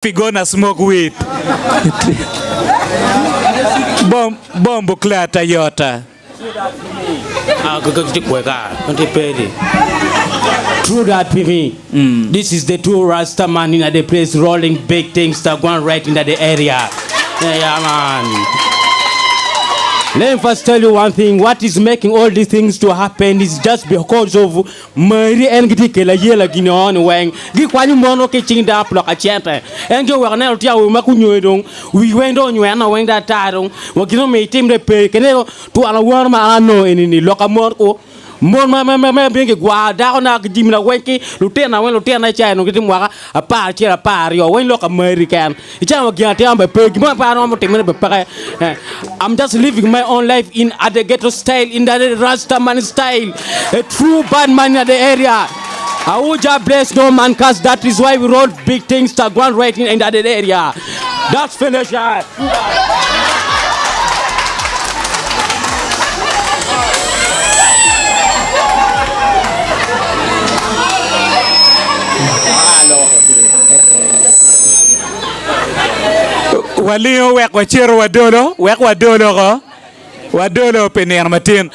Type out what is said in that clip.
Fi gonna smoke weed. Bom bombo clear Toyota. True that Pimi. This is the true Rasta man in the place rolling big things to go right in the area. Yeah, yeah man. Let me first tell you one thing. What is making all these things to happen is just because of Mary en gitye kelo ayela gini o ni weng. Gikwanyo mon ki cing dano pi lok acente. En gin oweko neno tye awobe ma kunyoyo dong wi weng dong onyweno weng dong ata dong wa gin omiyo itimre pe kene twon awano ma an anongo eni ni lok a mon ku mon ma ma ma bino gigwaro dako na ki jami na weng ki lutina weng lutina ca eno gitye mwaka 11 12 weng lok a mari keken I cawa ma gin atima bene pe, gin mo pe aromo timone bene peke. I'm just living my own life in at the ghetto style, in the Rasta man style, a true bad man in the area. Ahuja bless no man cause that is why we wrote big things to go and write in, in that area. That's finish. Walingo wek wacito wadolo, wek wadolo oko, wadolo pi nino matin.